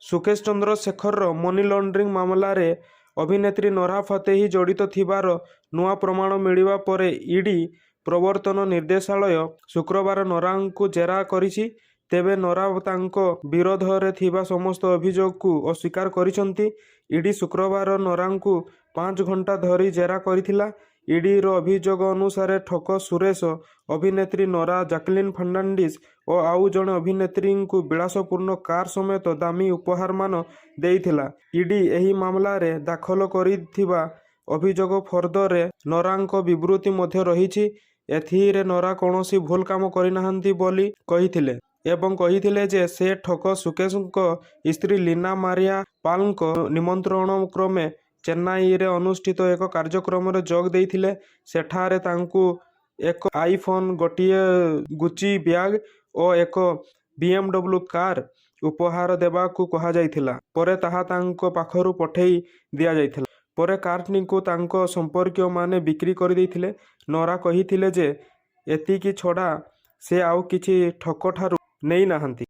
Sukesh ଚନ୍ଦ୍ରଶେଖରର money laundering ମାମଲାରେ ଅଭିନେତ୍ରୀ Nora Fatehi ଜଡ଼ିତ ଥିବାର ନୂଆ ପ୍ରମାଣ ମିଳିବା ପରେ ଇଡି, ପ୍ରବର୍ତ୍ତନ ନିର୍ଦ୍ଦେଶାଳୟ, ଶୁକ୍ରବାର ନୋରାଙ୍କୁ ଜେରା କରିଛି। ତେବେ ନୋରା ତାଙ୍କ ବିରୋଧରେ ଥିବା ସମସ୍ତ ଅଭିଯୋଗକୁ ଅସ୍ୱୀକାର କରିଛନ୍ତି। ଇଡି ଶୁକ୍ରବାର ନୋରାଙ୍କୁ 5 ଘଣ୍ଟା ଧରି ଜେରା କରିଥିଲା। ଇଡିର ଅଭିଯୋଗ ଅନୁସାରେ, ଠକ ସୁରେଶ ଅଭିନେତ୍ରୀ ନୋରା, ଜାକଲିନ୍ ଫର୍ଣ୍ଣାଣ୍ଡିଜ ଓ ଆଉ ଜଣେ ଅଭିନେତ୍ରୀଙ୍କୁ ବିଳାସପୂର୍ଣ୍ଣ କାର ସମେତ ଦାମୀ ଉପହାରମାନ ଦେଇଥିଲା। ଇଡି ଏହି ମାମଲାରେ ଦାଖଲ କରିଥିବା ଅଭିଯୋଗ ଫର୍ଦ୍ଦରେ ନୋରାଙ୍କ ବିବୃତି ମଧ୍ୟ ରହିଛି। ଏଥିରେ ନୋରା କୌଣସି ଭୁଲ କାମ କରିନାହାନ୍ତି ବୋଲି କହିଥିଲେ ଏବଂ କହିଥିଲେ ଯେ ସେ ଠକ ସୁକେଶଙ୍କ ସ୍ତ୍ରୀ ଲୀନା ମାରିଆ ପାଲ୍ଙ୍କ ନିମନ୍ତ୍ରଣ କ୍ରମେ ଚେନ୍ନାଇରେ ଅନୁଷ୍ଠିତ ଏକ କାର୍ଯ୍ୟକ୍ରମରେ ଯୋଗ ଦେଇଥିଲେ। ସେଠାରେ ତାଙ୍କୁ ଏକ ଆଇଫୋନ୍, ଗୋଟିଏ ଗୁଚି ବ୍ୟାଗ୍ ଓ ଏକ ବିଏମ୍ଡବ୍ଲ୍ୟୁ କାର୍ ଉପହାର ଦେବାକୁ କୁହାଯାଇଥିଲା। ପରେ ତାହା ତାଙ୍କ ପାଖରୁ ପଠେଇ ଦିଆଯାଇଥିଲା। ପରେ କାର୍ଟିକୁ ତାଙ୍କ ସମ୍ପର୍କୀୟମାନେ ବିକ୍ରି କରିଦେଇଥିଲେ। ନୋରା କହିଥିଲେ ଯେ ଏତିକି ଛଡ଼ା ସେ ଆଉ କିଛି ଠକଠାରୁ ନେଇନାହାନ୍ତି।